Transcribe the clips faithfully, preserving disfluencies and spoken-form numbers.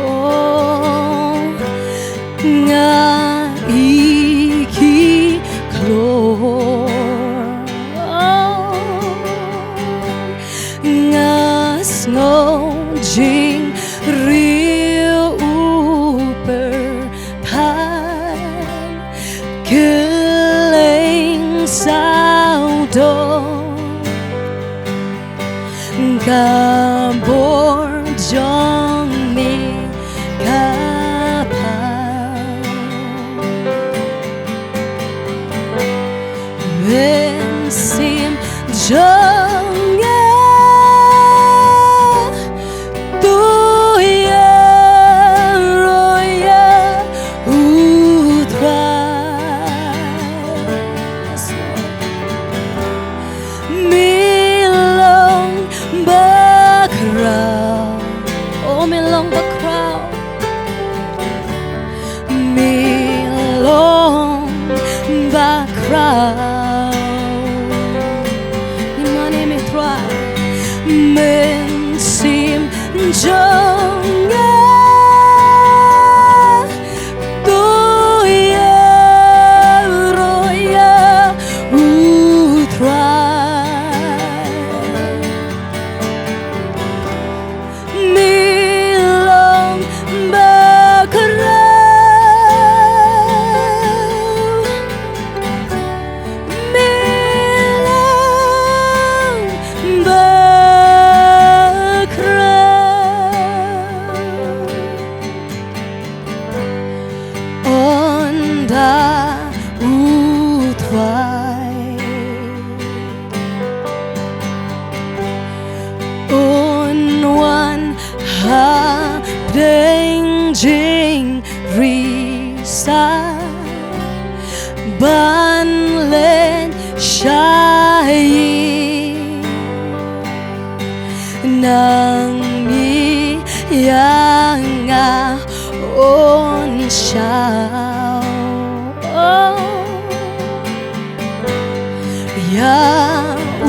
Oh, nga i ki klor, nga sngew jingriew u pyrthat, kylleng sawdong ka bor jong me ka pang. Mynsiem jong nga, to ïaroh ïa u Trai. Me long bakhraw. Oh, me long bakhraw. Me long bakhraw. Ïa mane me Trai. Mynsiem jong nga, to ïaroh ïa u Trai. Me long bakhraw. Me long bakhraw. Ynda u Trai un wan hapdeng jingri sa ban leit sha ïing, nangne ïa nga un shah. Oh, ïa u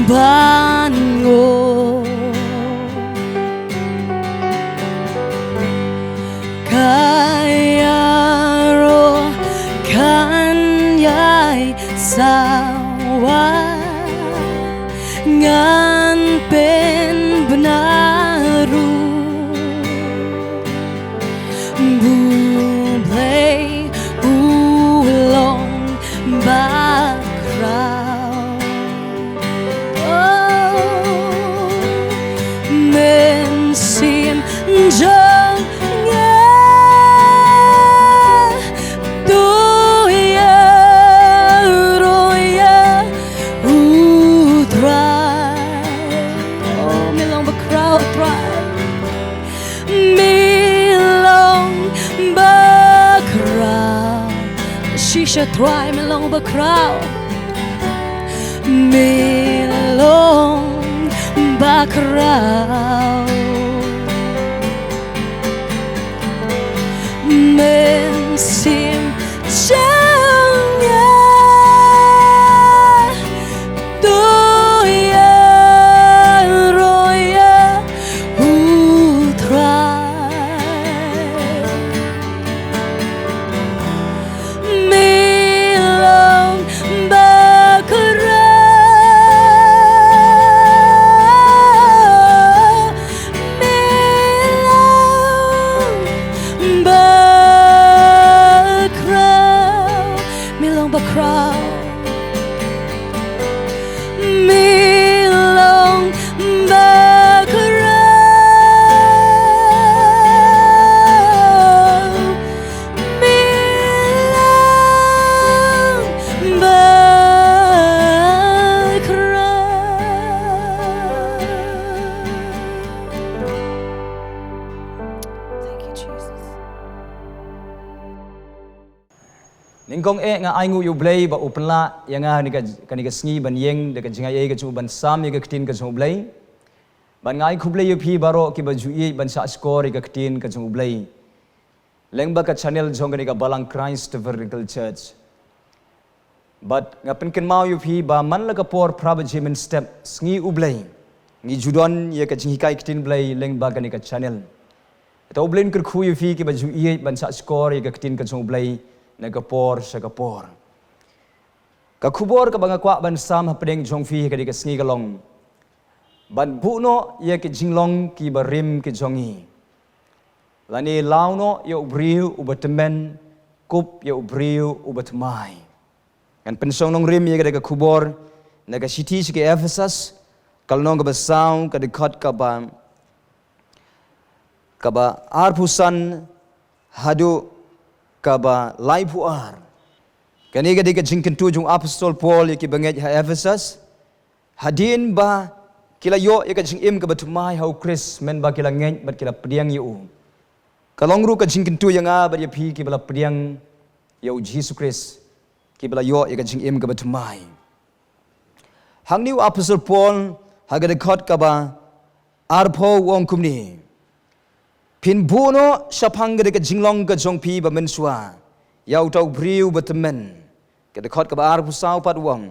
ban ngop. Ka ïaroh kan ïai sawa, ngan pynbna ruh ba u Blei u long bakhraw. Oh, mynsiem jong nga, to ïaroh ïa u Trai. Oh, me long bakhraw, Trai. Me long bakhraw. Shisha, Trai, me long bakhraw. Me long bakhraw. Mynsiem jong nga, to ïaroh ïa u Trai. Me long bakhraw. Me long bakhraw. Me long bakhraw. Me long bakhraw. Me long bakhraw. Thank you, Jesus. Nyngkong eh nga ai nguh ïa u Blei ba u pynlah ïa nga kane ka, kane ka sngi ban ïeng da ka jingaiei ka jong u ban sam ïa ka ktien ka jong u Blei. Bad nga ai khublei ïa phi baroh kiba ju ïeit ban shah shkor ïa ka ktien ka jong u Blei lyngba ka channel jong kane ka Balang Christ Tabernacle Church. Bad nga pynkynmaw ïa phi ba man la ka por phra baje mynstep sngi u Blei, Ngi ju don ïa ka jinghikai ktien Blei lyngba kane ka channel. Te U Blei un kyrkhu ïa phi kiba ju ïeit ban sah shkor ïa ka ktien ka jong U Blei na ka por sha ka por. Ka khubor kaba nga kwah ban sam hapdeng jong phi ha kane ka sngi ka long: Ban buh noh ïa ki jinglong kiba rim ki jong ngi, lane law noh ïa u briew uba tymmen, kup ïa u briew uba thymmai. Ngan pynshong nongrim ïa kane ka khubor na ka shithi sha ki Ephesus, ka lynnong kaba saw, ka dkhot kaba, kaba arphew san haduh kaba laiphew ar. Kane ka dei ka jingkyntu jong u Apostol Paul ïa ki bangeit ha Ephesus, hadien ba ki la ïoh ïa ka jingim kaba thymmai ha u Khrist, mynba ki la ngeit bad ki la pdiang ïa u. Ka long ruh ka jingkyntu ïa nga bad ïa phi kiba la pdiang ïa u Jisu Khrist, kiba la ïoh ïa ka jingim kaba thymmai. Hangne u Apostol Paul ha ka dkhot kaba arphew u ong kumne: Phin buh noh shaphang kane ka jinglong ka jong phi ba mynshuwa ïa uta u briew uba tymmen. Ka dkhot kaba arphew saw pat u ong: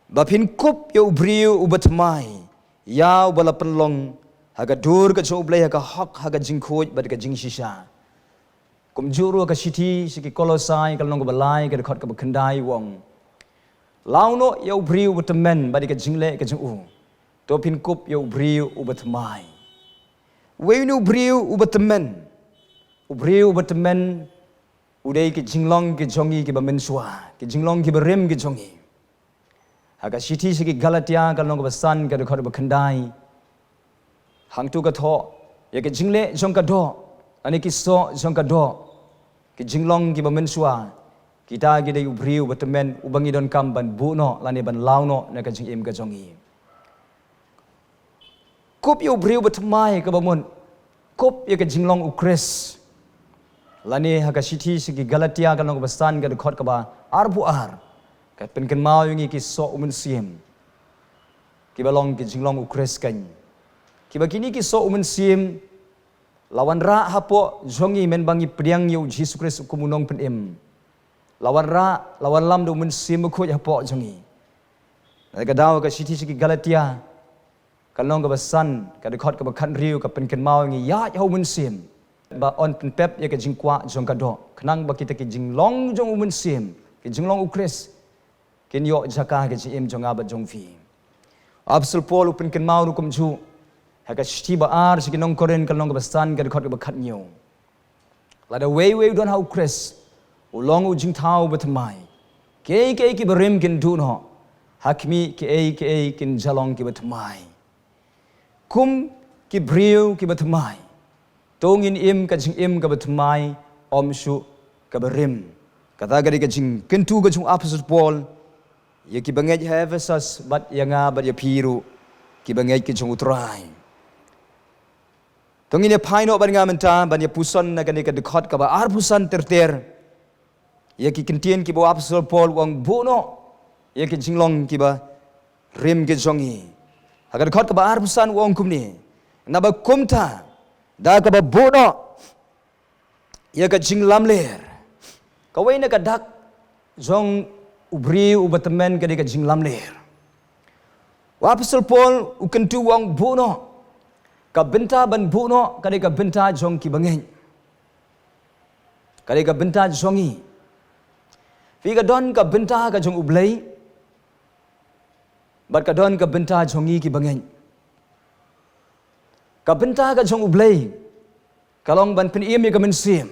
Ba phin kup ïa u briew uba thymmai, ïa uba la pynlong ha ka dur ka jong U Blei ha ka hok, ha ka jingkhuid bad ka jingshisha. Kumjuh ruh ka shithi sha ki Kolosai, ka lynnong kaba lai, ka dkhot kaba khyndai u ong: Law noh ïa u briew uba tymmen bad ïa ka jingleh ka jong u, to phin kup ïa u briew uba thymmai. Uei une u briew uba tymmen? U briew uba tymmen u dei ki jinglong ki jong ngi kiba mynshuwa, ki jinglong kiba rim ki jong ngi. Ha ka shithi sha ki Galatia, ka lynnong kaba san, ka dkhot kaba khyndai, hangto ka thoh ïa ki jingleh jong ka doh, lane ki soh jong ka doh, ki jinglong kiba mynshuwa. Kita ki dei u briew uba tymmen uba ngi donkam ban buh noh lane ban law noh na ka jingim ka jong ngi. Kup ïa u briew uba thymmai kaba mut, kup ïa ka jinglong u Khrist. Lane ha ka shithi sha ki Galatia, ka lynnong kaba san, ka dkhot kaba arphew ar, ka pynkynmaw ïa ngi ki soh u Mynsiem, kiba long ki jinglong u Khrist keiñ. Kiba kine ki soh u Mynsiem la wanrah hapoh jong ngi mynba ngi pdiang ïa u Jisu Khrist kum u Nongpynim. La wanrah, la wanlam da u Mynsiem Bakhuid hapoh jong ngi. Na ka daw ka shithi sha ki Galatia, ka lynnong kaba san, ka dkhot kaba khathynriew, ka pynkynmaw ïa ngi ïaid ha u Mynsiem, ba yn pynpep ïa ka jingkwah jong ka doh, khnang ba kita ki jinglong jong u Mynsiem, ki jinglong u Khrist, kin ïoh jaka ha ka jingim jong nga bad jong phi. Apostol Paul u pynkynmaw ruh kumjuh ha ka shithi ba ar sha ki nong Korinth, ka lynnong kaba san, ka dkhot kaba khathynñiew: Lada uwei uwei u don ha u Khrist, u long u jingthaw ba thymmai. Kiei kiei kiba rim kin duh noh, ha khmih, kiei kiei kin ïalong kiba thymmai. Kum ki briew kiba thymmai, to ngin im ka jingim kaba thymmai, ym shuh kaba rim. Kata ka dei ka jingkyntu ka jong u Apostol Paul ïa ki bangeit ha Ephesus bad ïa nga bad ïa phi ruh, ki bangeit ki jong u Trai. To ngin ïa phai noh bad nga mynta ban ïa puson na kane ka dkhot kaba arphew san ter ter, ïa ki kyntien kiba u Apostol Paul u ong buh noh ïa ki jinglong kiba rim ki jong ngi. Ha ka dkhot kaba arphew san u ong kumne: Naba kumta, da kaba buh noh ïa ka jinglamler. Kawei na ka dak jong u briew uba tymmen ka dei ka jinglamler. U Apostol Paul u kyntu u ong buh noh. Ka bynta ban buh noh ka dei ka bynta jong ki bangeit. Ka dei ka bynta jong ngi. Phi, ka don ka bynta ka jong u Blei, bad ka don ka bynta jong ngi ki bangeit. Ka bynta ka jong u Blei ka long ban pynim ïa ka mynsiem.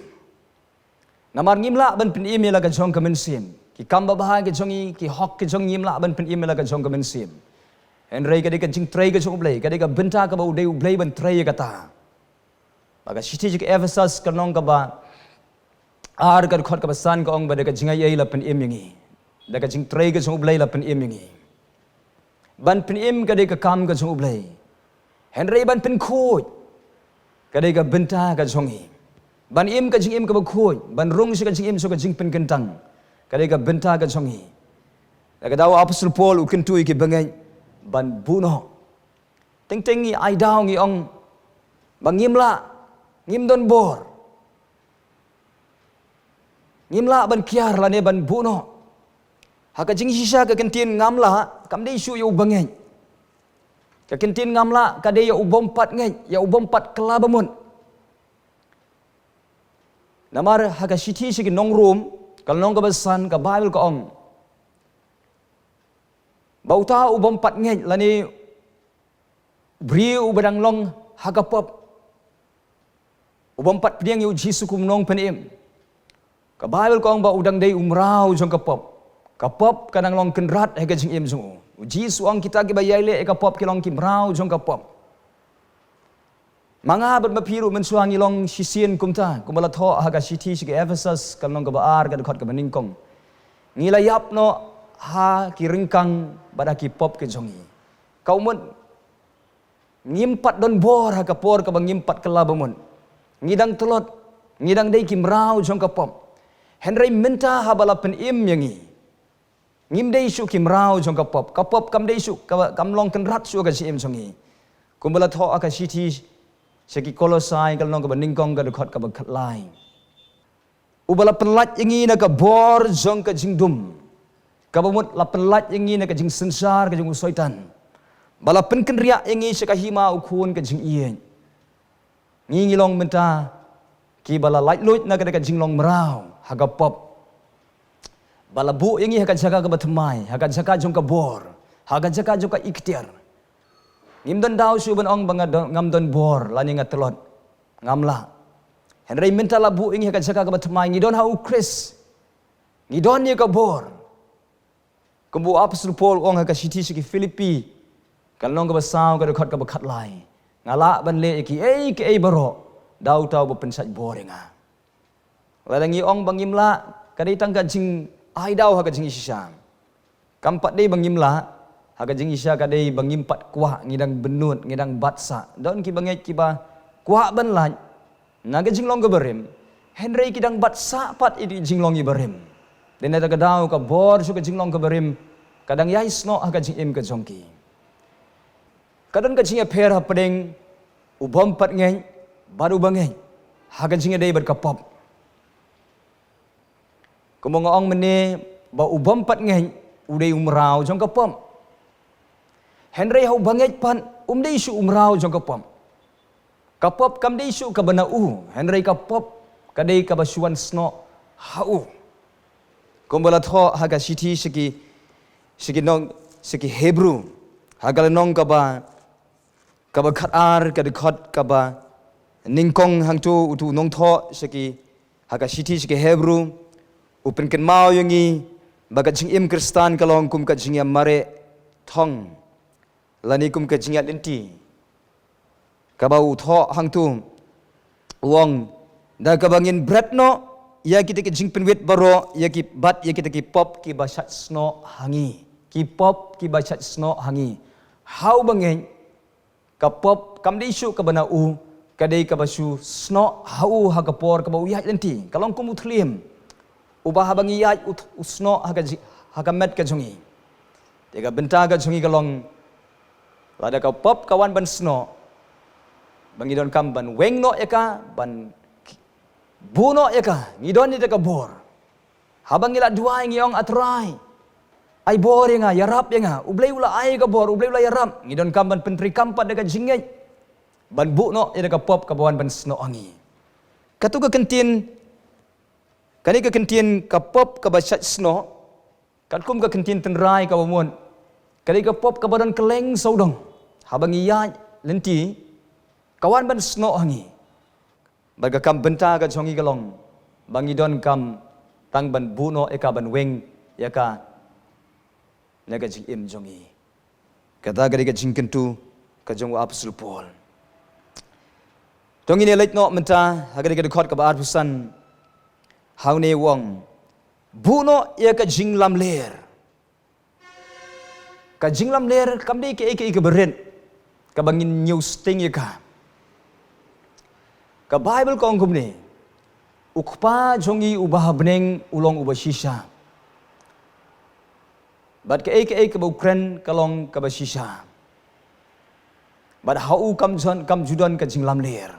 Namar ngim lah ban pynim ïa la ka jong ka mynsiem. Ki kam babha ki jong ngi, ki hok ki jong ngi, ngim lah ban pynim ïa la ka jong ka mynsiem. Hynrei ka dei ka jingtrei ka jong u Blei, ka dei ka bynta kaba u dei u Blei ban trei ïa kata. Ba ka shithi sha ki Ephesus ka lynnong kaba ar ka dkhot kaba san ka ong ba da ka jingaiei la pynim ïa ngi. Da ka jingtrei ka jong u Blei la pynim ïa ngi. Ban pynim ka dei ka kam ka jong u Blei. Hynrei ban pynkhuid ka dei ka bynta ka jong ngi. Ban im ka jingim kaba khuid, ban rung sha ka jingim sha ka jingpynkyntang, ka dei ka bynta ka jong ngi. Da ka daw u Apostol Paul u kyntu ïa ki bangeit ban buh noh. Teng teng ngi ai daw ngi ong ba ngim lah, ngim don bor, ngim lah ban kiar lane ban buh noh. Ha ka jingshisha ka kyntien ngam lah kam dei shuh ïa u bangeit. Ka kyntien ngam lah ka dei ïa u bym pat ngeit, ïa u bym pat kylla ba mut. Namar ha ka shithi sha ki nong Rom, ka lynnong kaba san, ka Baibl ka ong ba uta u bym pat ngeit lane briew uba dang long ha ka pop, u bym pat pdiang ïa u Jisu kum u nongpynim. Ka Baibl ka ong ba u dang dei u mraw jong ka pop. Ka pop ka dang long kynrad ha ka jingim jong u. U Jisu u ong kita kiba ïai leh ïa ka pop ki long ki mraw jong ka pop. Ma nga bad ma phi ruh mynshuwa ngi long shisien kumta, kumba la thoh ha ka shithi sha ki Ephesus, ka lynnong kaba ar, ka dkhot kaba nyngkong. Ngi la ïap noh ha ki ryngkang bad ha ki pop ki jong ngi. Ka mut ngim pat don bor ha ka por kaba ngim pat kylla ba mut. Ngi dang tlot, ngi dang dei ki mraw jong ka pop. Hynrei mynta haba la pynim ïa ngi, ngim dei shuh ki mraw jong ka pop. Ka pop kam dei shuh, ka, kam long kynrad shuh ha ka jingim jong ngi. Kumba la thoh ha ka shithi sha ki Kolosai, ka lynnong kaba nyngkong, ka dkhot kaba khatlai. Uba la pynlait ïa ngi na ka bor jong ka jingdum. Kaba mut la pynlait ïa ngi na ka jingsynshar ka jong u Soitan. Ba la pynkynriah ïa ngi sha ka hima u khun ka jingïeit. Ngi ngi long mynta kiba la laitluid na ka, ka jinglong mraw ha ka pop. Ba la buh ïa ngi ha ka jaka kaba thymmai, ha ka jaka jong ka bor, ha ka jaka jong ka iktiar. Ngim don daw shuh ban ong ba nga don, ngam don bor lane nga tlot. Ngam lah. Hynrei mynta la buh ïa ngi ha ka jaka kaba thymmai, ngi don ha u Khrist. Ngi don ïa ka bor. Kumba u Apostol Paul u ong ha ka shithi sha ki Philippi, ka lynnong kaba saw, ka dkhot kaba khatlai. Nga lah ban leh ïa kiei kiei baroh da uta uba pynshait bor ïa nga. Lada ngi ong ba ngim lah, ka dei tang ka jingai daw ha ka jingishisha. Kam pat dei ba ngim lah, ha ka jingishisha ka dei ba ngim pat kwah, ngi dang bynnud, ngi dang bat sah. Don kiba ngeit kiba kwah ban lait na ka jinglong kaba rim, hynrei ki dang bat sah pat ïa ki jinglong kiba rim. Dei na kata ka daw ka bor sha ka jinglong kaba rim ka dang ïai snoh ha ka jingim ka jong ki. Ka don ka jingïapher hapdeng u bym pat ngeit bad uba ngeit ha ka jingïadei bad ka pop. Kumba nga ong mynne ba u bym pat ngeit u dei u mraw jong ka pop. Hynrei ha uba ngeit pat um dei shuh u mraw jong ka pop. Ka pop kam dei shuh kaba na u, hynrei ka pop ka dei kaba shu wan snoh ha u. Kumba la thoh ha ka shithi sha ki, sha ki nong, sha ki Hebru, ha ka lynnong kaba, kaba khatar, ka dkhot kaba nyngkong, hangto utu u nongthoh sha ki, ha ka shithi sha ki Hebru u pynkynmaw ïa ngi ba ka jingim Khristan ka long kum ka jingïamareh thong lane kum ka jingïaid lynti. Kaba u thoh hangto u ong, da kaba ngin bret noh ïa kita ki jingpynwit baroh, ïa ki, bad ïa kita ki pop kiba shait snoh ha ngi. Ki pop kiba shait snoh ha ngi. Ha uba ngeit, ka pop kam dei shuh kaba na u, ka dei kaba shu snoh ha u ha ka por kaba u ïaid lynti. Ka long kum u thliem uba haba ngi ïaid u, u snoh ha ka ji-, ha ka met ka jong ngi. Te ka bynta ka jong ngi ka long, lada ka pop ka wan ban snoh, ba ngi donkam ban weng noh ïa ka, ban buh noh ïa ka, ngi don ïa ka bor. Haba ngi la duwai ngi ong, A Trai, ai bor ïa nga, ïarap ïa nga. U Blei u la ai ka bor, U Blei u la ïarap. Ngi donkam ban pyntreikam pat da ka jingngeit ban buh noh ïa ka pop kaba wan ban snoh ha ngi. Kato ka kyntien, kane ka kyntien ka pop kaba shait snoh, katkum ka kyntien tynrai kaba mut, ka dei ka pop kaba don kylleng sawdong. Haba ngi ïaid lynti, ka wan ban snoh ha ngi. Bad ka kam bynta ka jong ngi ka long ba ngi donkam tang ban buh noh ïa ka, ban weng ïa ka na ka jingim jong ngi. Kata ka dei ka jingkyntu ka jong u Apostol Paul. To ngin ïa leit noh mynta ha ka dei ka dkhot kaba arphew san. Hangne u ong, buh noh ïa ka jinglamler. Ka jinglamler kam dei kaei kaei kaba rit kaba ngin ñiew sting ïa ka. Ka Baibl ka ong kumne, U Kpa jong ngi uba ha bneng u long uba shisha. Bad kaei kaei kaba u kren ka long kaba shisha. Bad ha u kam jon, kam ju don ka jinglamler.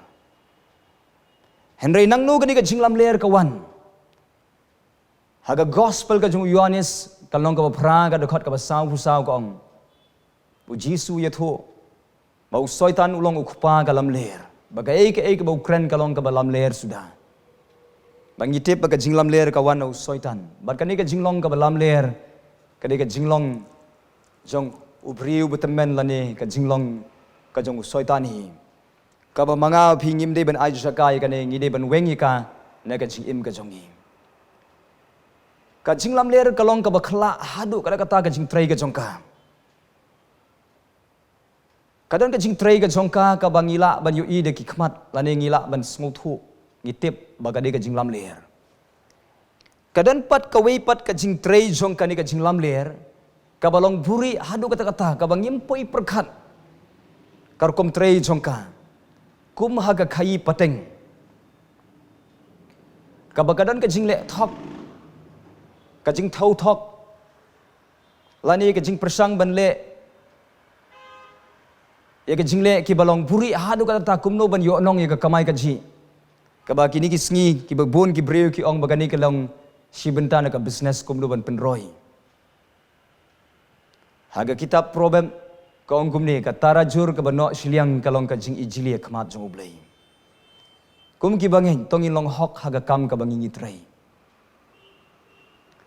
Hynrei nangno kane ka jinglamler ka wan? Ha ka Gospel ka jong u Ïohannes, ka lynnong kaba phra, ka dkhot kaba sawphew saw ka ong, u Jisu u ïathuh, Ba u Soitan u long u kpa ka lamler. Ba kaei kaei kaba u kren ka long kaba lamler suda. Ba ngi tip ba ka jinglamler ka wan na u Soitan. Bad kane ka jinglong kaba lamler, ka dei ka jinglong jong u briew ba tymmen lane ka jinglong ka jong u Soitan hi. Kaba ma nga phi ngim dei ban ai jaka ïa kane, ngi dei ban weng ïa ka na ka jingim ka jong ngi. Ka jinglamler ka long kaba khlah haduh katta katta ka jingtrei ka jong ka. Ka don ka jingtrei ka jong ka kaba ngi lah ban ïohi da ki khmat lane ngi lah ban sngewthuh, ngi tip ba ka dei ka jinglamler. Ka don pat kawei pat ka jingtrei jong kane ka jinglamler kaba long buhrieh haduh katta katta kaba ngim poi pyrkhat. Ka rukom trei jong ka kum ha ka khaii pateng, kaba ka don ka jingleh thok, ka jingthaw thok, lane ka jingpyrshang ban leh ïa ka jingleh kiba long buhrieh haduh katta kumno ban ïoh nong ïa ka kamai kajih. Kaba kine ki sngi kiba bun ki briew ki ong ba kane ka long shi bynta na ka business kumno ban pynroi. Ha ka kitab Proverb ka ong kumne, ka tarajur kaba noh shiliang ka long ka jingijli ha khmat jong U Blei. Kum kiba ngeit to ngin long hok ha ka kam kaba ngi ngi trei.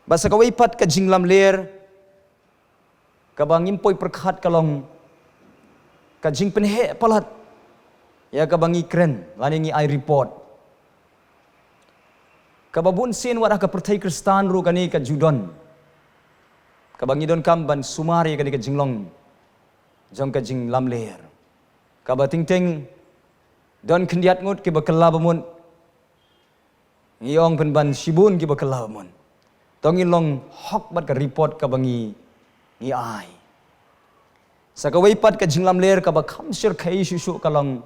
Bad sa kawei pat ka jinglamler kaba ngim poi pyrkhat ka long ka jingpynheh palat ïa kaba ngi kren lane ngi ai report. Kaba bun sien wat ha ka pyrthei Khristan ruh kane ka ju don. Kaba ngi donkam ban sumar ïa kane ka jinglong jong ka jinglamler. Kaba teng teng don khyndiat ngut kiba kylla ba mut, ngi ong pynban shibun kiba kylla ba mut. To ngin long hok bad ka report kaba ngi ngi ai. Sa kawei pat ka jinglamler kaba kham shyrkhei shuh shuh ka long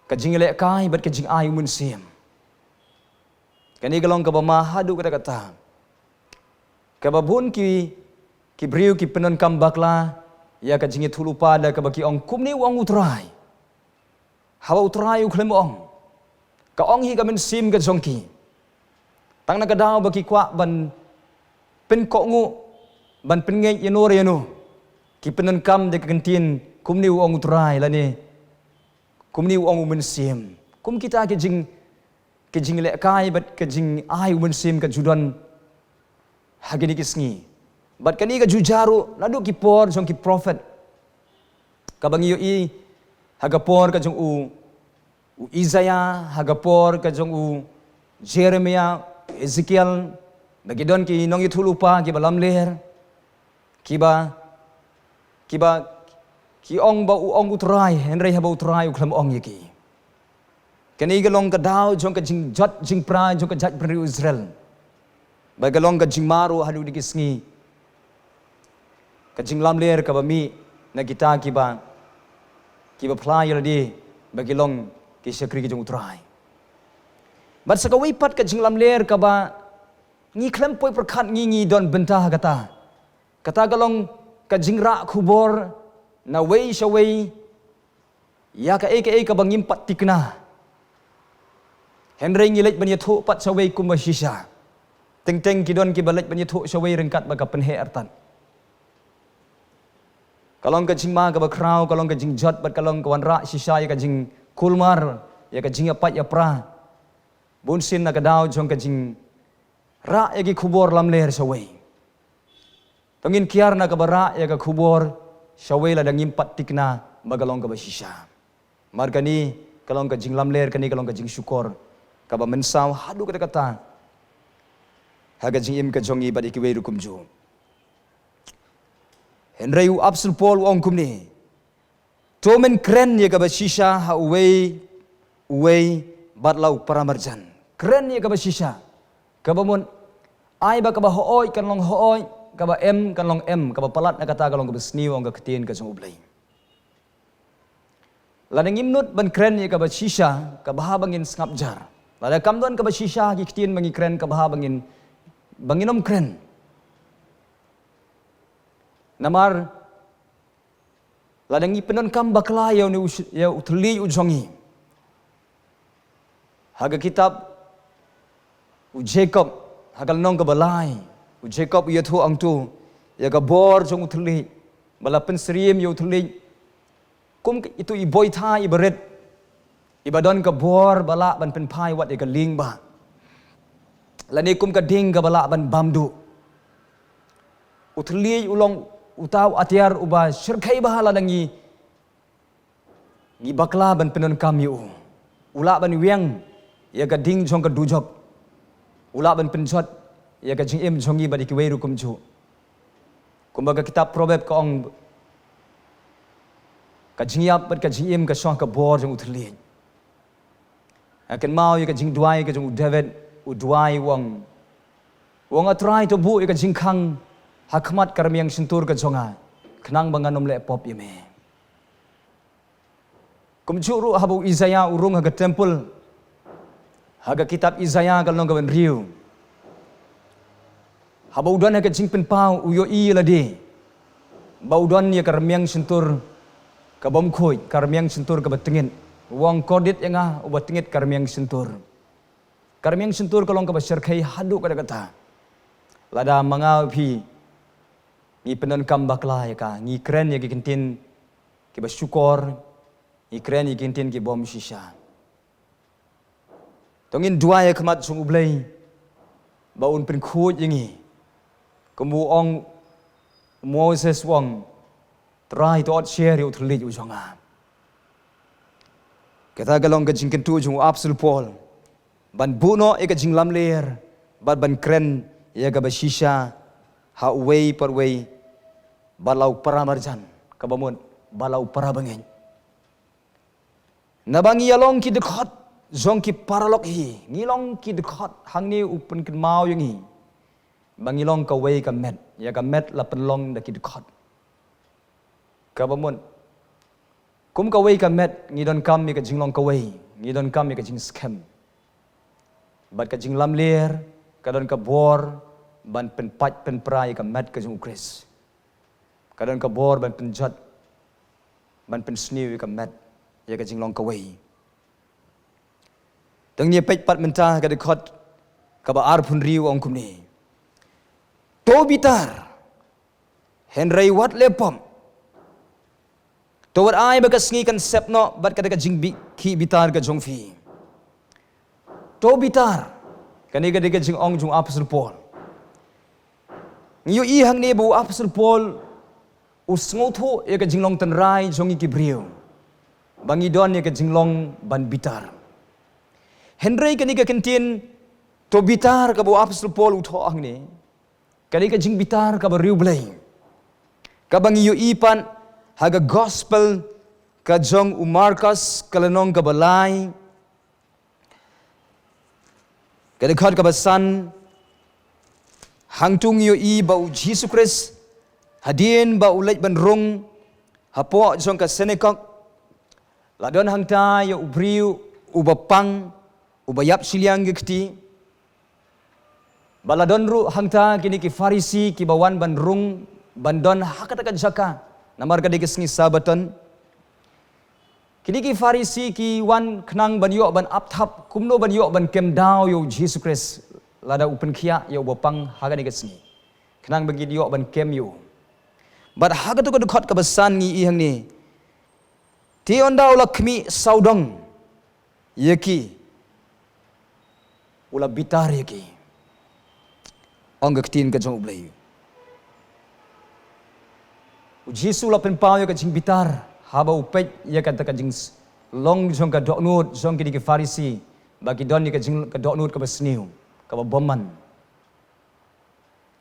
ka jinglehkai bad ka jingai U Mynsiem. Kane ka long kaba ma haduh katta katta. Kaba bun ki ki briew ki pyndonkam bakla ïa ka jingïathuhlypa da kaba ki ong kumne u ong U Trai. Haba U Trai u khlem ong, ka ong hi ka mynsiem ka jong ki. Tang na ka daw ba ki kwah ban pynkohnguh, ban pynngeit ïano re ïano, ki pyndonkam da ka ktien kumne u ong U Trai lane kumne u ong U Mynsiem. Kum kita ki jing ki jinglehkai bad ka jingai U Mynsiem ka ju don ha kine ki sngi. Bad kane ka ju jia ruh naduh ki por jong ki prophet. Kaba ngi ïohi ha ka por ka jong u, u Isaiah, ha ka por ka jong u Jeremiah, Ezekiel, ba ki don ki nongïathuhlypa kiba lamler. Kiba, kiba, ki ong ba u ong U Trai, hynrei haba U Trai u khlem ong ïa ki. Kane ka long ka daw jong ka jingjot jingpra jong ka jaitbynriew Israel. Ba ka long ka jingma ruh haduh kine ki sngi. Ka jinglamler kaba mih na kita kiba, kiba phla ïa lade ba ki long ki shakri ki jong U Trai. Bad sa kawei pat ka jinglamler kaba ngi khlem poi pyrkhat ngi ngi don bynta ha kata. Kata ka long ka jingrah khubor nawei shawei ïa kaei kaei kaba ngim pat thikna. Hynrei ngi leit ban ïathuh pat shawei kumba shisha. Teng teng ki don kiba leit ban ïathuh shawei ryngkat bad ka pynheh artat. Ka long ka jingma kaba khraw, ka long ka jingjot bad ka long ka wanrah shisha ïa ka jingkulmar, ïa ka jingïapait ïapra. Bun sien na ka daw jong ka jingrah ïa ki khubor lamler shawei. To ngin kiar na kaba rah ïa ka khubor shawei lada ngim pat thikna ba ka long kaba shisha. Namar kane ka long ka jinglamler, kane ka long ka jingshukor kaba mynsaw haduh katta katta ha ka jingim ka jong ngi bad ïa kiwei ruh kumjuh. Hynrei u Apostol Paul u ong kumne, to men kren ïa kaba shisha ha uwei uwei bad la u paramarjan. Kren ïa kaba shisha, kaba mut, ai ba kaba hooid kan long hooid, kaba em kan long em, kaba palat na kata ka long kaba sniew, ong ka ktien ka jong U Blei. Lada ngim nud ban kren ïa kaba shisha, ka bha ba ngin sngap jar. Lada kam don kaba shisha ha ki ktien ba ngi kren, ka bha ba ngin, ba ngin ym kren. Namar lada ngi pyndonkam bakla ïa une u sh-, ïa u thylliej u jong ngi. Ha ka kitab u Jakob, ha ka lynnong kaba lai, u Jakob u ïathuh hangto ïa ka bor jong u thylliej, ba la pynsyriem ïa u thylliej Kum itu i boitha i barit, i ba don ka bor ba lah ban pynphai wat ïa ka lieng ba, lane kum ka ding ka ba lah ban bam duh. U thylliej u long uta u atiar u ba shyrkhei ba lada ngi, ngi bakla ban pyndonkam ïa u, u lah ban weng ïa ka ding jong ka dujok, u lah ban pynjot ïa ka jingim jong ngi bad ïa kiwei ruh kumjuh. Kumba ka kitab Proverb ka ong, ka jingïap bad ka jingim ka shong ha ka bor jong u thylliej. Nga kynmaw ïa ka jingduwai ka jong u David, u duwai u ong, u ong, A Trai, to buh ïa ka jingkhang ha khmat ka rmiang shyntur ka jong nga, khnang ba ngan ym leh pop ïa me. Kumjuh ruh haba u Isaiah u rung ha ka temple, ha ka kitab Isaiah ka lynnong ka ba hynriew, haba u don ha ka jingpynpaw u ïohi ïa lade ba u don ïa ka rmiang shyntur ka bym khuid, ka rmiang shyntur ka ba tyngit. U ong, Kordit ïa nga u ba tyngit ka rmiang shyntur. Ka rmiang shyntur ka long ka ba shyrkhei haduh katta katta. Lada ma nga phi ngi pyndonkam bakla ïa ka, ngi kren ïa ki kyntien ki ba shukor, ngi kren ïa ki kyntien ki bym shisha. To ngin duwai ha khmat jong u Blei ba un pynkhuid ïa ngi. Kumba u ong u Moses, u ong, Trai, to ot sher ïa u thylliej u jong nga. Kata ka long ka jingkyntu jong u Apostol Paul ban buh noh ïa ka jinglamler bad ban kren ïa ka ba shisha ha uwei pa uwei, bad la u para marjan, ka ba mut bad la u para bangeit. Naba ngi ïa long ki dkhot jong ki paralok hi, ngi long ki dkhot, hangne u pynkynmaw ïa ngi ba ngi long kawei ka met, ïa ka met la pynlong da ki dkhot. Ka ba mut, kum kawei ka met ngi donkam ïa ka jinglong kawei, ngi donkam ïa ka jingskhem. Bad ka jinglamler ka don ka bor ban pynpait pynpra ïa ka met ka jong u Khrist. Ka don ka bor ban pynjot, ban pynsniew ïa ka met, ïa ka jinglong kawei. To ngin ïa peit pat mynta ka dkhot ka ba arphew hynriew, ong kumne. To bitar, hynrei wat leh pop. To wat ai ba ka sngi kan sep noh bad kata ka jingbi-, khih bitar ka jong phi. To bitar. Kane ka dei ka jingong jong u Apostol Paul. Ngi ïohi hangne ba u Apostol Paul u sngewthuh ïa ka jinglong tynrai jong ngi ki briew, ba ngi don ïa ka jinglong ban bitar. Hynrei kane ka kyntien to bitar ka ba u Apostol Paul u thoh hangne, ka dei ka jingbitar ka ba riewblei, ka ba ngi ïohi pat ha ka gospel ka jong u Markos, ka lynnong ka ba lai, ka dkhot ka ba san. Hangto ngi ïohi ba u Jisu Khrist, hadien ba u leit ban rung hapoh jong ka synagog, la don hangta ïa u briew u ba pang, u ba ïap shiliang ki kti. Bad la don ruh hangta kine ki Pharisi ki ba wan ban rung, ban don ha kata ka jaka, namar ka dei ka sngi Sabbaton. Kine ki Pharisi ki wan khnang ban ïoh ban ap thap kumno ban ïoh ban kem daw ïa u Jisu Khrist, lada u pynkhiah ïa u ba pang ha kane ka sngi, khnang ba kin ïoh ban kem ïa u. Bad ha kato ka dkhot ka ba san ngi ïohi hangne, te ynda u la khmih sawdong ïa ki, u la bitar ïa ki, ong ka ktien ka jong u Blei. U Jisu u la pynpaw ïa ka jingbitar haba u peit ïa kata ka jinglong jong ka dohnud jong kine ki Pharisi, ba ki don ïa ka jing, ka dohnud ka ba sniew, ka ba bymman.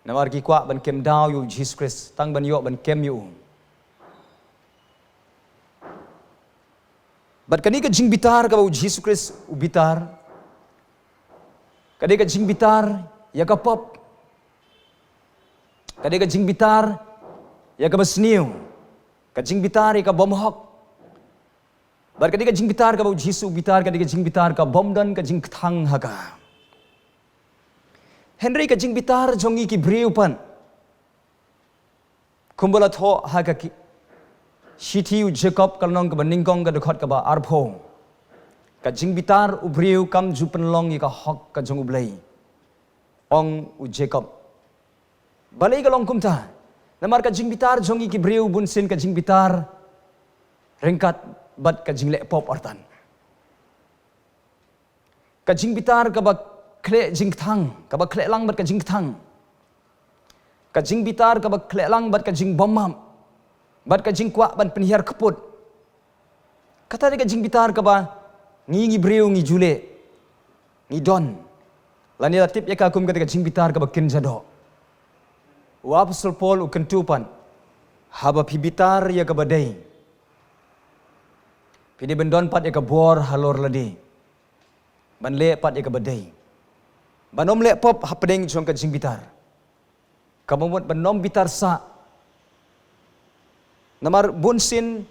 Namar ki kwah ban kem daw ïa u Jisu Khrist, tang ban ïoh ban kem ïa u. Bad kane ka jingbitar ka ba u Jisu Khrist u bitar, ka dei ka jingbitar ïa ka pop, ka dei ka jingbitar ïa ka ba sniew, ka jingbitar ïa ka bym hok. Bad ka dei ka jingbitar ka ba u Jisu u bitar, ka dei ka jingbitar ka bym don ka jingkthang ha ka. Hynrei ka jingbitar jong ngi ki briew pat, kumba la thoh ha ka ki, shithi u Jakob ka lynnong ka ba nyngkong ka dkhot ka ba arphew, ka jingbitar u briew kam ju pynlong ïa ka hok ka jong u Blei, ong u Jakob. Balei ka long kumta? Namar ka jingbitar jong ngi ki briew bunsien ka jingbitar ryngkat bad ka jingleh pop artat. Ka jingbitar kaba khleh jingkthang, kaba khleh lang bad ka jingkthang. Ka jingbitar kaba khleh lang bad ka jingbym map, bad ka jingkwah ban pynhiar kput. Kata dei ka jingbitar kaba ngi, ngi briew ngi ju leh, ngi don. Lane la tip ïa ka kum kata ka jingbitar kaba kynja doh. U Apostol Paul u kyntu pat, haba phi bitar ïa kaba dei, phi dei ban don pat ïa ka bor halor lade ban leh pat ïa kaba dei, ban ym leh pop hapdeng jong ka jingbitar. Kaba mut ban ym bitar sah. Namar bunsien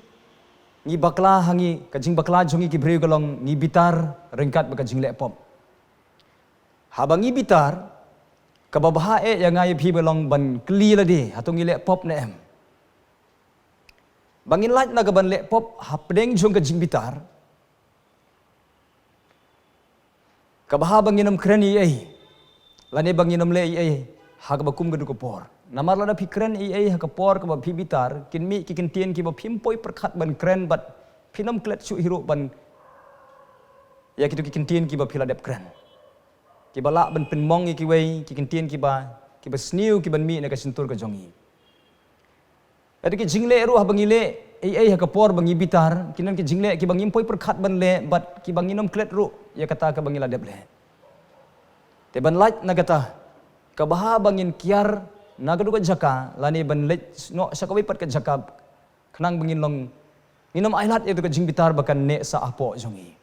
ngi bakla ha ngi, ka jingbakla jong ngi ki briew ka long ngi bitar ryngkat bad ka jingleh pop. Haba ngi bitar, kaba bha eh ïa nga ïa phi ba long ban kylli lade, hato ngi leh pop ne em? Ba ngin lait na ka ban leh pop hapdeng jong ka jingbitar, kaba bha ba ngin ym kren ei ei, lane ba ngin ym leh ei ei ha kaba kum ka dei ka por. Namar lada phi kren ei ei ha ka por kaba phi bitar, kin mih ki kyntien kiba phim poi pyrkhat ban kren bad phin ym klet shuh hi ruh ban ïa kito ki kyntien kiba phi la dep kren, kiba lah ban pynmong ïa kiwei, ki kyntien kiba, kiba sniew kiban mih na ka shyntur ka jong ngi. Ïa ki jingleh ruh haba ngi leh ei ei ha ka por ba ngi bitar, ki don ki jingleh kiba ngim poi pyrkhat ban leh bad kiba ngin ym klet ruh ïa kata kaba ngi la dep leh. Te ban lait na kata, kaba bha ba ngin kiar na ka dei ka jaka, lane ban leit noh sha kawei pat ka jaka, khnang ba ngin long, ngin ym ailad ïa ka dei ka jingbitar ba kan neh sah hapoh jong ngi.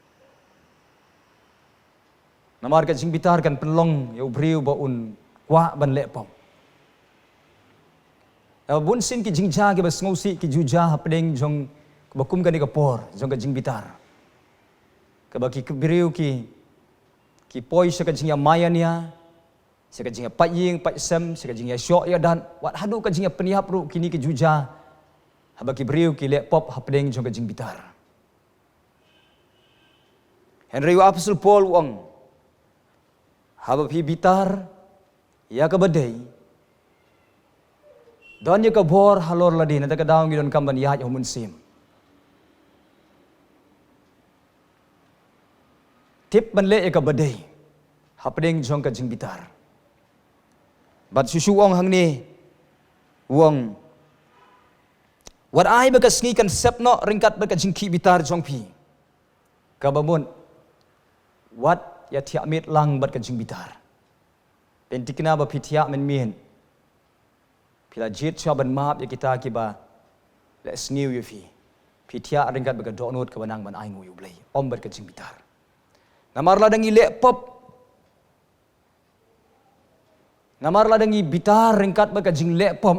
Namar ka jingbitar kan pynlong ïa u briew ba un kwah ban leh pop. Ïa bunsien ki jingjia kiba sngewsih ki ju jia hapdeng jong kaba kum kane ka por jong ka jingbitar. Kaba ki briew ki, ki poi sha ka jingïamai ïania, sha ka jingïapait ïing pait sem, sha ka jingïashoh ïadat, wat haduh ka jingïapynïap ruh kine ki ju jia. Haba ki briew ki leh pop hapdeng jong ka jingbitar. Hynrei u Apostol Paul u ong, haba phi bitar ïa kaba dei, don ïa ka bor halor lade, na kata ka daw ngi donkam ban ïaid ha u Mynsiem. Tip ban leh ïa kaba dei hapdeng jong ka jingbitar. Bad shuh shuh u ong hangne, u ong, wat ai ba ka sngi kan sep noh ryngkat bad ka jingkhih bitar jong phi. Kaba mut, wat ïathiah miet lang bad ka jingbitar. Pynthikna ba phi thiah mynmiet, phi la jied shuwa ban map ïa kita kiba leh sniew ïa phi. Phi thiah ryngkat bad ka dohnud kaba nang ban ainguh ïa u Blei, ym bad ka jingbitar. Namar lada ngi leh pop, namar lada ngi bitar ryngkat bad ka jingleh pop,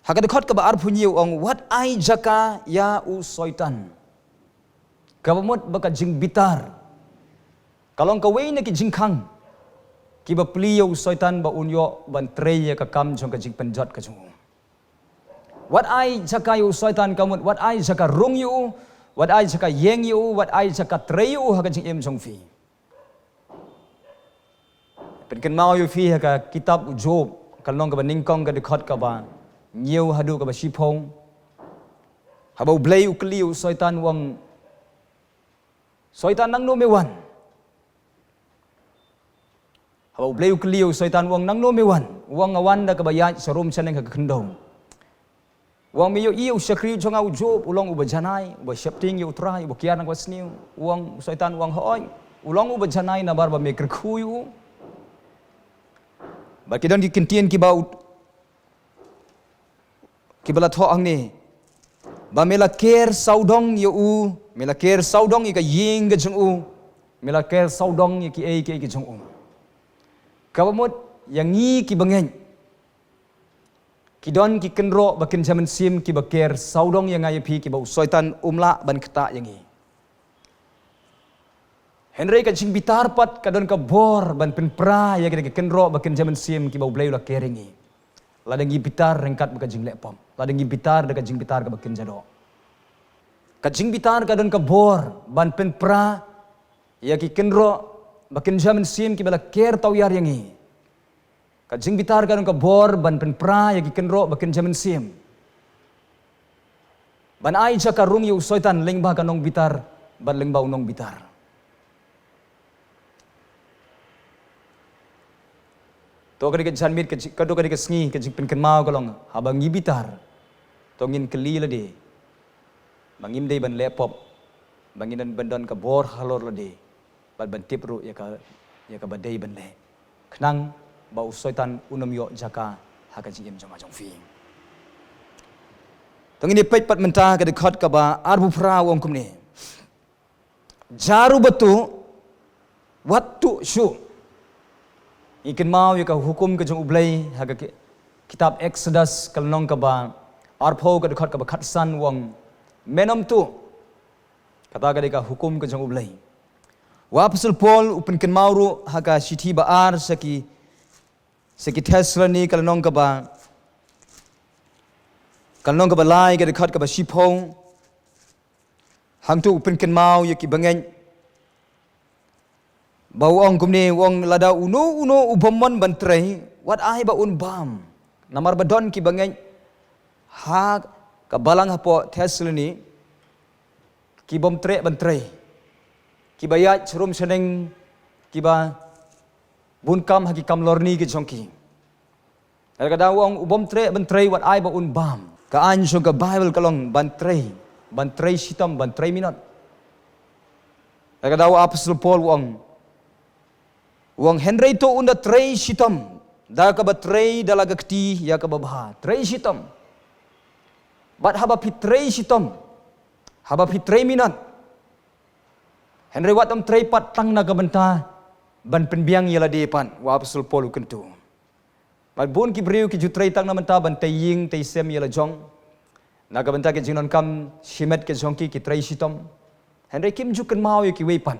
ha ka dkhot kaba arphew hynñiew u ong, wat ai jaka ïa u Soitan. Kaba mut ba ka jingbitar ka long kawei na ki jingkhang kiba plie ïa u Soitan ba un ïoh ban trei ïa ka kam jong ka jingpynjot ka jong u. Wat ai jaka ïa u Soitan, kaba mut wat ai jaka rung ïa u, wat ai jaka ïeng ïa u, wat ai jaka trei ïa u ha ka jingim jong phi. Pynkynmaw ïa phi ha ka kitab u Job, ka lynnong kaba nyngkong, ka dkhot kaba hynñiew haduh kaba shiphew. Haba u Blei u kylli ïa u Soitan, u ong, Soitan, nangno me wan? Haba u Blei u kylli ïa u Soitan, u ong, nangno me wan? U ong, nga wan da kaba ïaid sharum shaneng ha ka khyndew. U ong, me ïohi ïa u shakri jong nga u Job, u long uba janai, uba sheptieng ïa u Trai, uba kiar na ka basniew. U ong, u Soitan u ong, hooid, u long uba janai namar ba me kyrkhu ïa u. Bad ki don ki kyntien kiba u, kiba la thoh hangne, ba me la ker sawdong ïa u, me la ker sawdong ïa ka ïing ka jong u, me la ker sawdong ïa kiei kiei ki jong u. Kaba mut, ïa ngi kiba ngeit, ki don ki kynroh ba kynja mynsiem kiba ker sawdong ïa nga ïa phi, kiba u Soitan um lah ban ktah ïa ngi. Hynrei ka jingbitar pat ka don ka bor ban pynpra ïa kita ki kynroh ba kynja mynsiem kiba u Blei u la ker ïa ngi. Lada ngi bitar ryngkat bad ka jingleh pop, lada ngi bitar da ka jingbitar kaba kynja doh, ka jingbitar ka don ka bor ban pynpra ïa ki kynroh ba kynja mynsiem kiba la ker tawiar ïa ngi. Ka jingbitar ka don ka bor ban pynpra ïa ki kynroh ba kynja mynsiem. Ban ai jaka rung ïa u Soitan lyngba ka nongbitar bad lyngba u nongbitar. To ka dei ka janmiet, ka ji-, ka dei ka dei ka sngi, ka jingpynkynmaw ka long, haba ngi bitar, to ngin kylli lade ba ngim dei ban leh pop, ba ngin ban don ka bor halor lade bad ban tip ruh ïa ka, ïa kaba dei ban leh, khnang ba u Soitan un ym ïoh jaka ha ka jingim jong nga jong phi. To ngin ïa peit pat mynta ka dkhot kaba arphew phra, u ong kumne: Jaru batu, wat tu shu. Ngi kynmaw ïa ka hukum ka jong U Blei ha ka ki-, kitab Exodus ka lynnong kaba arphew ka dkhot kaba khatsan, u ong: Men ym tu. Kata ka dei ka hukum ka jong U Blei. U Apostol Paul u pynkynmaw ruh ha ka shithi ba ar sha ki, sha ki Thessaloni ka lynnong kaba, ka lynnong kaba lai ka dkhot kaba shiphew. Hangtu u pynkynmaw ïa ki bangeit ba u ong kumne, u ong: Lada uno uno u bym mon ban trei, wat ai ba un bam. Namar ba don ki bangeit ha ka balang hapoh Thessaloni ki bym treh ban trei, kiba ïaid sharum shaneng, kiba bun kam ha ki kam lorni ki jong ki. Lada ka dei u ong u bym treh ban trei, wat ai ba un bam. Ka aiñ jong ka Baibl ka long ban trei, ban trei shitom, ban trei minot. Lada ka dei u Apostol Paul u ong, u ong: Hynrei to un da trei shitom da kaba trei da la ka kti ïa kaba bha. Trei shitom. Bad haba phi trei shitom, haba phi trei minot, hynrei wat ym trei pat tang na ka bynta ban pynbiang ïa lade pat, u Apostol Paul u kyntu. Bad bun ki briew ki ju trei tang na bynta ban tei ïing tei sem ïa la jong, na ka bynta ki jingdonkam shimet ki jong ki, ki trei shitom. Hynrei kim ju kynmaw ïa kiwei pat.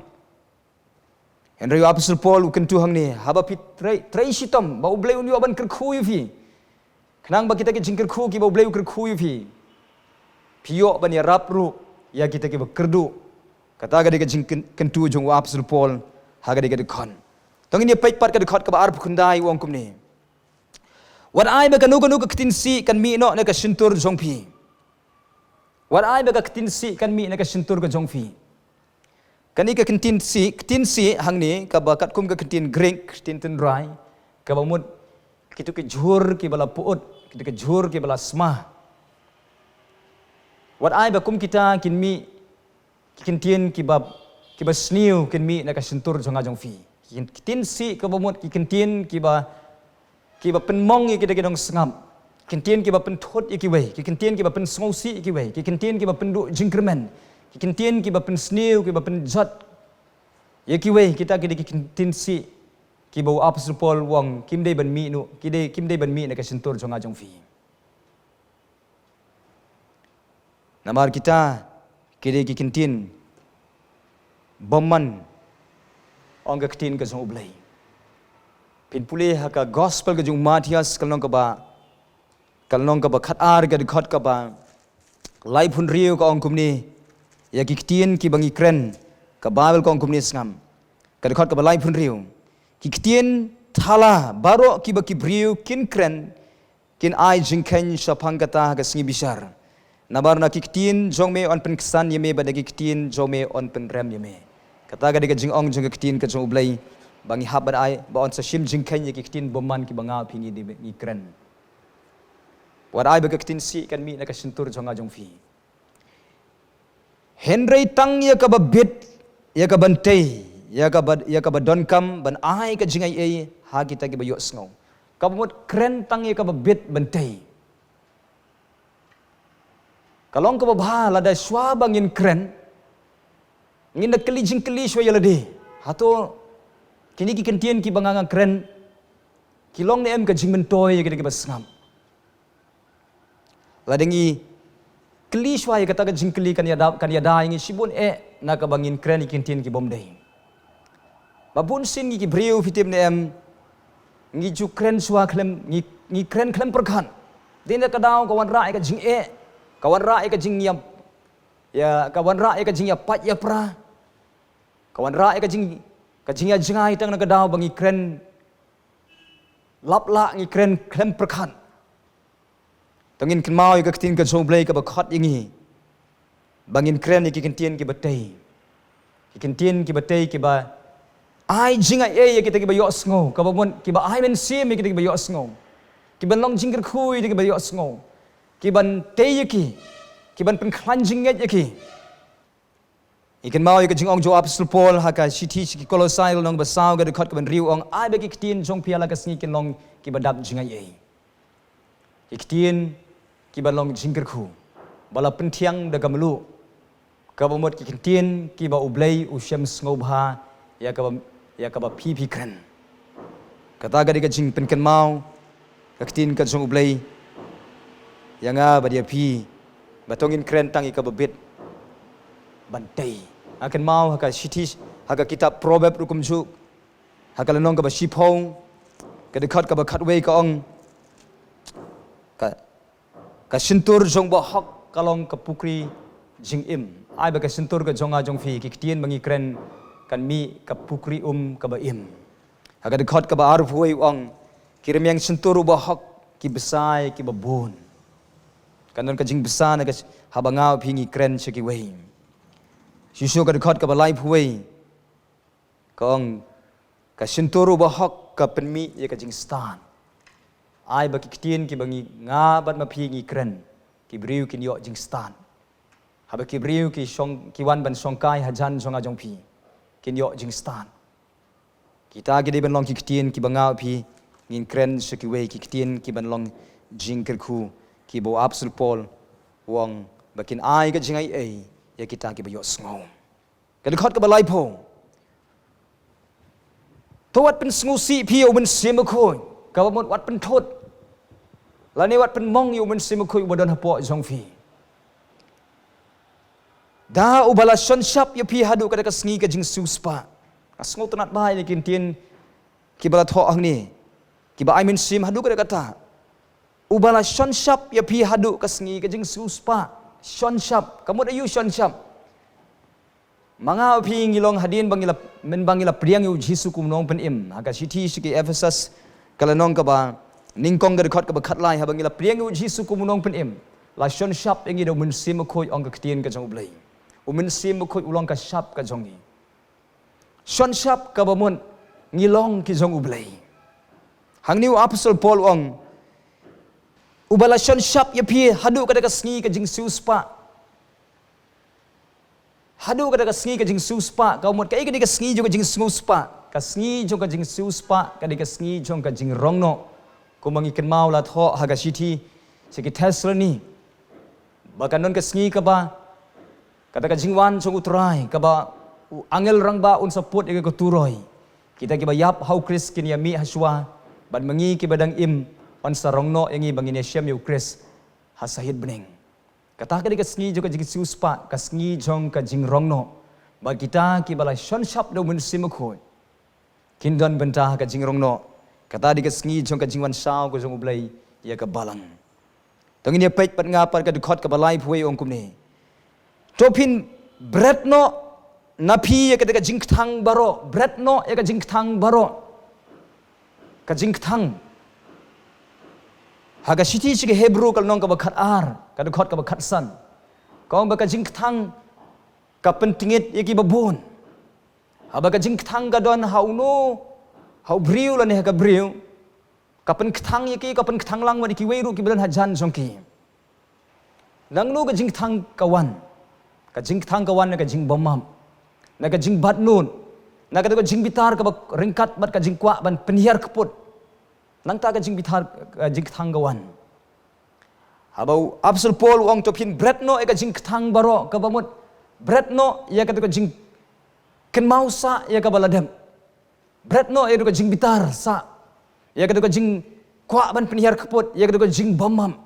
Hynrei u Apostol Paul u kyntu hangne, haba phi trei, trei shitom, ba U Blei un ïoh ban kyrkhu ïa phi. Khnang ba kita ki jingkyrkhu kiba U Blei u kyrkhu ïa phi, phi ïoh ban ïarap ruh ïa kita kiba kyrduh. Kata ka dei ka jingkyn-, kyntu jong u Apostol Paul ha ka dei ka dkhot. To ngin ïa peit pat ka dkhot kaba arphew khyndai, u ong kumne: Wat ai ba kano kano ka ktien sih kan mih noh na ka shyntur jong phi. Wat ai ba ka ktien sih kan mih na ka shyntur ka jong phi. Kane ka ktien sih, ktien sih hangne kaba katkum ka ktien Greek, ktien tynrai, kaba mut kito ki jhur kiba la pyut, kito ki jhur kiba la sma. Wat ai ba kum kita kin mih ki ktien kiba, kiba sniew kin mih na ka shyntur jong nga jong phi. Ki ktien sih kaba mut ki ktien kiba, kiba pynmong ïa kita ki nongsngap. Ki ktien kiba pynthut ïa kiwei, ki ktien kiba pynsngewsih ïa kiwei, ki ktien kiba pynduh jingkyrmen, ki ktien kiba pynsniew, kiba pynjot ïa kiwei, kita ki dei ki ktien sih kiba u Apostol Paul u ong kim dei ban mih noh, ki dei, kim dei ban mih na ka shyntur jong nga jong phi. Namar kita ki dei ki ktien bymman, ong ka ktien ka jong U Blei. Phin pule ha ka gospel ka jong u Mathaios ka lynnong kaba, ka lynnong kaba khatar ka dkhot kaba laiphew hynriew, ka ong kumne ïa ki ktien kiba ngi kren, ka Baibl ka ong kumne, sngap. Ka dkhot kaba laiphew hynriew: Ki ktien thala baroh kiba ki briew kin kren kin ai jingkheiñ shaphang kata ha ka sngi bishar. Namar na ki ktien jong me yn pynksan ïa me, bad na ki ktien jong me yn pynrem ïa me. Kata ka dei ka jingong jong ka ktien ka jong U Blei, ba ngi hap ban ai, ba yn sa shim jingkheiñ ïa ki ktien bymman kiba nga, phi, ngi dei, ngi kren. Wat ai ba ka ktien sih kan mih na ka shyntur jong nga jong phi. Hynrei tang ïa kaba bit, ïa kaba ntei, ïa kaba, ïa kaba donkam ban ai ka jingaiei ha kita kiba ïohsngew. Kaba mut kren tang ïa kaba bit ban tei. Ka long kaba bha lada shuwa ba ngin kren, ngin da kylli jingkylli shuwa ïa lade: Hato kine ki ktien kiba nga, nga kren ki long ne em ka jingmyntoi ïa kita kiba sngap? Lada ngi kylli shuwa ïa kata ka jingkylli, kan ïada, kan ïada ïa ngi shibun eh na kaba ngin kren ïa ki ktien ki bym dei. Ba bun sien ngi ki briew, phi tip ne em, ngi ju kren shuwa khlem, ngi, ngi kren khlem pyrkhat. Dei na ka daw ka wanrah ïa ka jingeh, ka wanrah ïa ka jingïap, ïa, ka wanrah ïa ka jingïapait ïapra, ka wanrah ïa ka jing, ka jingïajngai tang na ka daw ba ngi kren lap lah, ngi kren khlem pyrkhat. To ngin kynmaw ïa ka ktien ka jong U Blei kaba khot ïa ngi ba ngin kren ïa ki kyntien kiba tei. Ki kyntien kiba tei kiba ai jingaiei ïa kita kiba ïohsngew, kaba mut kiba ai mynsiem ïa kita kiba ïohsngew. Kiban long jingkyrkhu ïa kita kiba ïohsngew. Kiban tei ïa ki, kiban pynkhlaiñ jingngeit ïa ki. Ngi kynmaw ïa ka jingong jong u Apostol Paul ha ka shithi sha ki Kolosai lynnong ba saw ka dkhot kaba hynriew, ong, ai ba ki ktien jong phi ha la ka sngi kin long kiba dap jingaiei. Ki ktien kiba long jingkyrkhu, ba la pynthiang da ka mluh, kaba mut ki ktien kiba U Blei u shem sngewbha ïa kaba, ïa kaba phi phi kren. Kata ka dei ka jingpynkynmaw ka ktien ka jong U Blei ïa nga bad ïa phi, ba to ngin kren tang ïa kaba bit ban tei. Nga kynmaw ha ka shithi, ha ka kitab Proverb ruh kumjuh, ha ka lynnong kaba shiphew, ka dkhot kaba khatwei ka ong, ka, ka shyntur jong u bahok ka long ka pukri jingim. Ai ba ka shyntur ka jong nga jong phi, ki ktien ba ngi kren, kan mih ka pukri um kaba im. Ha ka dkhot kaba arphew wei u ong, ki rmiang shyntur u bahok ki bsa ïa kiba bun. Kan don ka jingbsa na ka sh-, haba nga u phi ngi kren sha kiwei. Shisha ka dkhot kaba laiphew wei ka ong, ka shyntur u bahok ka pynmih ïa ka jingstad. Ai ba ki ktien kiba ngi, nga bad ma phi ngi kren, ki briew kin ïoh jingstad. Haba ki briew ki shong, ki wan ban shongkai hajan jong nga jong phi, kin ïoh jingstad. Kita ki dei ban long ki ktien kiba nga u phi ngin kren sha kiwei, ki ktien kiban long jingkyrkhu, kiba u Apostol Paul u ong ba kin ai ka jingaiei ïa kita kiba ïohsngew. Ka dkhot kaba laiphew, to wat pynsngewsih phi ïa u Mynsiem Bakhuid, kaba mut wat pynthut lane wat pynmong ïa u Mynsiem Bakhuid uba don hapoh jong phi. Da uba la shon shap ïa phi haduh katta ka sngi ka jingsiewspah. Nga sngewtynnat bha ïa ki ktien kiba la thoh hangne, kiba ai mynsiem haduh katta katta. Uba la shon shap ïa phi haduh ka sngi ka jingsiewspah. Shon shap, ka mut aïu shon shap? Ma nga u phi ngi long hadien ba ngi la, mynba ngi la pdiang ïa u Jisu kum u nongpynim. Ha ka shithi sha ki Ephesus ka lynnong kaba nyngkong ka dkhot kaba khatlai, haba ngi la pdiang ïa u Jisu kum u nongpynim, la shon shap ïa ngi da u Mynsiem Bakhuid, ong ka ktien ka jong U Blei. U Mynsiem Bakhuid u long ka shap ka jong ngi. Shon shap kaba mut ngi long ki jong U Blei. Hangne u Apostol Paul u ong, uba la shon shap ïa phi haduh katta ka sngi ka jingsiewspah. Haduh katta ka sngi ka jingsiewspah, ka mut kaei ka dei ka sngi jong ka jingsiewspah? Ka sngi jong ka jingsiewspah ka dei ka sngi jong ka jingrong noh. Kumba ngi kynmaw la thoh ha ka shithi sha ki Thessaloni, ba kan don ka sngi kaba, kata ka jingwan jong U Trai, kaba u angel rangbah un sa put ïa ka turoi. Kita kiba ïap ha U Khrist kin ïa mih ha shuwa, bad ma ngi kiba dang im, yn sa rong noh ïa ngi ba ngin ïashem ïa U Khrist ha sahit bneng. Kata ka dei ka sngi jong ka jingsiewspah, ka sngi jong ka jingrong noh. Bad kita kiba la shon shap da U Mynsiem Bakhuid, kin don bynta ha ka jingrong noh. Kata dei ka sngi jong ka jingwan shaw ka jong U Blei ïa ka balang. To ngin ïa peit pat nga pat ka dkhot kaba laiphew wei, ong kumne: To phin bret noh na phi ïa kata ka jingkthang baroh, bret noh ïa ka jingkthang baroh. Ka jingkthang. Ha ka shithi sha ki Hebru ka lynnong kaba khatar, ka dkhot kaba khatsan, ka ong ba ka jingkthang ka pyntngit ïa kiba bun. Haba ka jingkthang ka don ha uno, ha u briew lane ha ka briew, ka pynkthang ïa ki, ka pynkthang lang wat ïa kiwei ruh kiba don hajan jong ki. Nangno ka jingkthang ka wan? Ka jingkthang ka wan na ka jingbymap, na ka jingbatnud, na kata ka jingbitar kaba ryngkat bad ka jingkwah ban pynhiar kput. Nangta ka jingbitar, ka jingkthang ka wan. Haba u Apostol Paul u ong to phin bret noh ïa ka jingkthang baroh, kaba mut bret noh ïa kata ka jingkynmaw sah ïa kaba la dep. Bret noh ïa kata ka jingbitar sah, ïa kata ka jingkwah ban pynhiar kput, ïa kata ka jingbymap.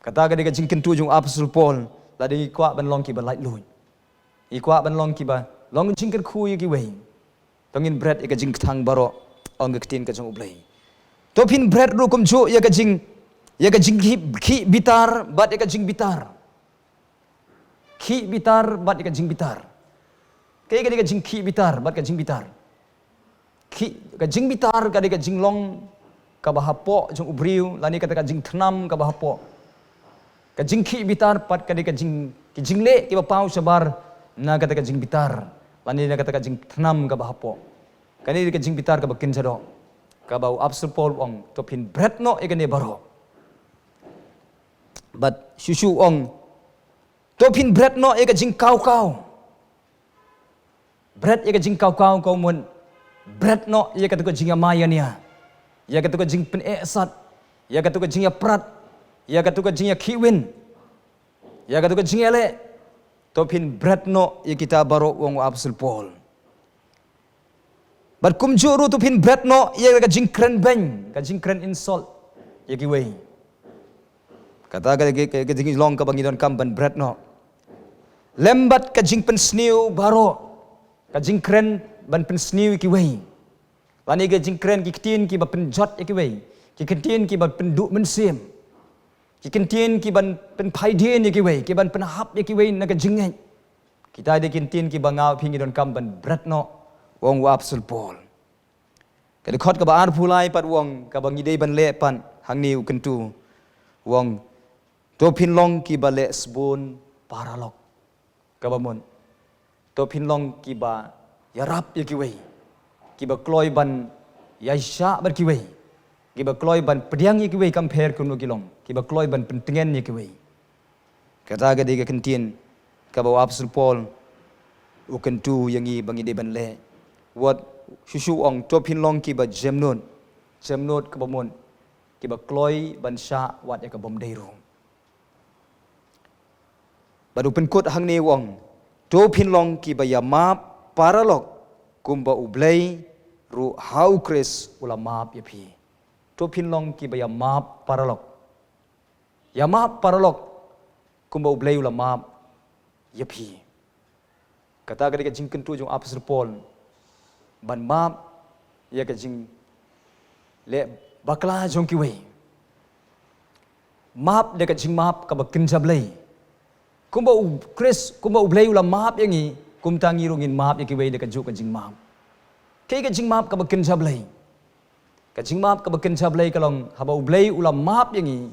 Kata ka dei ka jingkyntu jong u Apostol Paul, lada ngi kwah ban long kiba laitluid, ngi kwah ban long kiba long jingkyrkhu ïa kiwei, to ngin bret ïa ka jingkthang baroh, ong ka ktien ka jong U Blei. To phin bret ruh kumjuh ïa ka jing, ïa ka jingkhih, khih bitar bad ïa ka jingbitar. Khih bitar bad ïa ka jingbitar. Kaei ka dei ka jingkhih bitar bad ka jingbitar? Khih, ka jingbitar ka dei ka jinglong kaba hapoh jong u briew, lane kata ka jingthnam kaba hapoh. Ka jingkhih bitar pat ka dei ka jing, Ki jingleh kiba paw shabar na kata ka jingbitar, lane na kata ka jingthnam kaba hapoh. Kane ka jingbitar kaba kynja doh, kaba u apostol Paul u ong, to phin bret noh ïa kane baroh. Bad shuh shuh u ong, to phin bret noh ïa ka jingkawkaw. Bret ïa ka jingkawkaw ka mut bret noh ïa kata ka jingïamai ïania, ïa kata ka jingpyneh sat, ïa kata ka jingïaprat, ïa kata ka jingïakhih win, ïa kata ka jingïaleh. To phin bret noh ïa kita baroh, u ong u apostol Paul. Bad kumjuh ruh to phin bret noh ïa ka jingkren beiñ, ka jingkren insult ïa kiwei. Kata ka, ka, ka, ka jinglong kaba ngi donkam ban bret noh. Lem bad ka jingpynsniew baroh, ka jingkren ban pynsniew ïa kiwei, lane ka jingkren ki ktien kiba pynjot ïa kiwei, ki ktien kiba pynduh mynsiem, ki ktien kiban pynphaidien ïa kiwei, kiban pynhap ïa kiwei na ka jingngeit. Kita dei ki ktien kiba nga bad phi ngi donkam ban bret noh, u ong u apostol Paul. Ka dkhot kaba arphew lai pat u ong, kaba ngi dei ban leh pat hangne, u kyntu, u ong, to phin long kiba leh sbun paralok. Kaba mut, to phin long kiba ïarap ïa kiwei, kiba kloi ban ïaishah bad kiwei, kiba kloi ban pdiang ïa kiwei kam pher kumno ki long, kiba kloi ban pyntngen ïa kiwei. Kata ka dei ka ktien kaba u apostol Paul u kyntu ïa ngi ba ngi dei ban leh. Wat shuh shuh u ong, to phin long kiba jemnud. Jemnud kaba mut, kiba kloi ban shah wat ïa ka bym dei ruh. Bad u pynkut hangne u ong, to phin long kiba ïamap paralok, kumba U Blei ruh ha U Khrist u la map ïa phi. To phin long kiba ïamap paralok. Ïamap paralok, kumba U Blei u la map ïa phi. Kata ka dei ka jingkyntu jong u apostol Paul, ban map ïa ka jingleh bakla jong kiwei. Map da ka jingmap kaba kynja Blei. Kumba U Khrist, kumba U Blei u la map ïa ngi, kumta ngi ruh ngin map ïa kiwei da kajuh ka jingmap. Kaei ka jingmap kaba kynja Blei? Ka jingmap kaba kynja Blei ka long, haba U Blei u la map ïa ngi,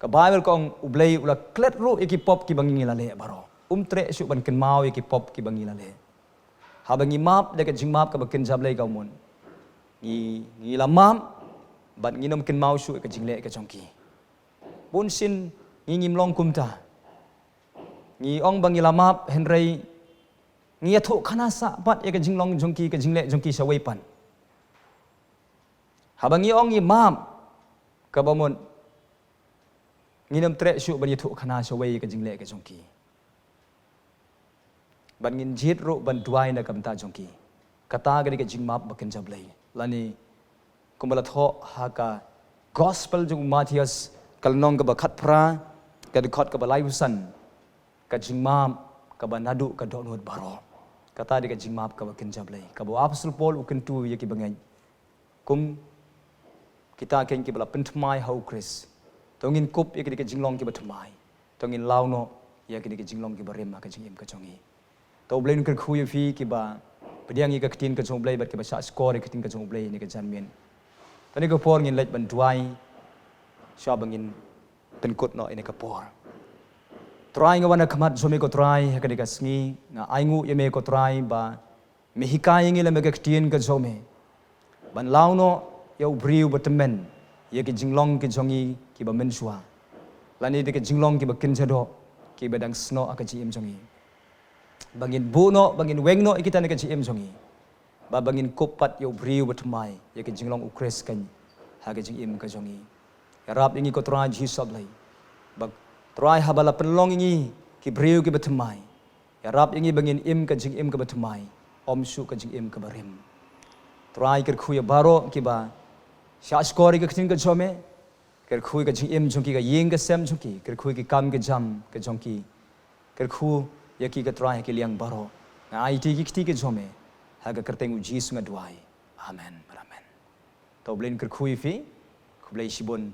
ka Baibl ka ong, U Blei u la klet ruh ïa ki pop kiba ngi la leh baroh. Um treh shuh ban kynmaw ïa ki pop kiba ngi la leh. Haba ngi map da ka jingmap kaba kynja Blei, ka mut, ngi, ngi la map, bad ngin ym kynmaw shuh ïa ka jingleh ka jong ki. Bunsien ngi ngim long kumta. Ngi ong ba ngi la map, hynrei ngi ïathuhkhana sah pat ïa ka jinglong jong ki, ka jingleh jong ki shawei pat. Haba ngi ong ngi map, kaba mut, ngin ym treh shuh ban ïathuhkhana shawei ïa ka jingleh ka jong ki. Bad ngin jied ruh ban duwai na ka bynta jong ki. Kata ka dei ka jingmap ba kynja Blei. Lane, kumba la thoh ha ka Gospel jong u Mathaios, ka lynnong kaba khatphra, ka dkhot kaba laiphew san, ka jingmap kaba naduh ka dohnud baroh. Kata dei ka jingmap kaba kynja Blei, kaba u apostol Paul u kyntu ïa ki bangeit. Kum kita kein kiba la pynthymmai ha U Khrist, to ngin kup ïa kine ki jinglong kiba thymmai. To ngin law noh ïa kine ki jinglong kiba rim ha ka jingim ka jong ngi. To U Blei un kyrkhu ïa phi kiba pdiang ïa ka ktien ka jong U Blei bad kiba shahshkor ïa ka ktien ka jong U Blei ha kane ka janmiet. To ha kane ka por ngin leit ban duwai, shwa ba ngin pynkut noh ïa kane ka por. Trai, nga wan ha khmat jong me ko Trai ha kane ka sngi, nga ainguh ïa me ko Trai ba me hikai ïa ngi lem bad ka ktien ka jong me, ban law noh ïa u briew ba tymmen ïa ki jinglong ki jong ngi kiba mynshuwa, lane da ki jinglong kiba kynja doh kiba dang snoh ha ka jingim jong ngi. Ba ngin buh noh, ba ngin weng noh ïa kita na ka jingim jong ngi. Ba, ba ngin kup pat ïa u briew ba thymmai, ïa ka jinglong U Khrist kein ha ka jingim ka jong ngi. Ïarap ïa ngi ko Trai Jisu Blei. Ba Trai, haba la pynlong ïa ngi ki briew kiba thymmai, ïarap ïa ngi ba ngin im ka jingim kaba thymmai, ym shuh ka jingim kaba rim. Trai, kyrkhu ïa baroh kiba shahshkor ïa ka ktien ka jong me. Kyrkhu ïa ka jingim jong ki, ka ïing ka sem jong ki, kyrkhu ïa ki kam ki jam ka jong ki, kyrkhu ïa ki ko Trai ha ki liang baroh. Nga aiti ki kti ki jong me ha ka kyrteng U Jisu nga duwai. Amen. Amen. To U Blei un kyrkhu ïa phi. Khublei shibun.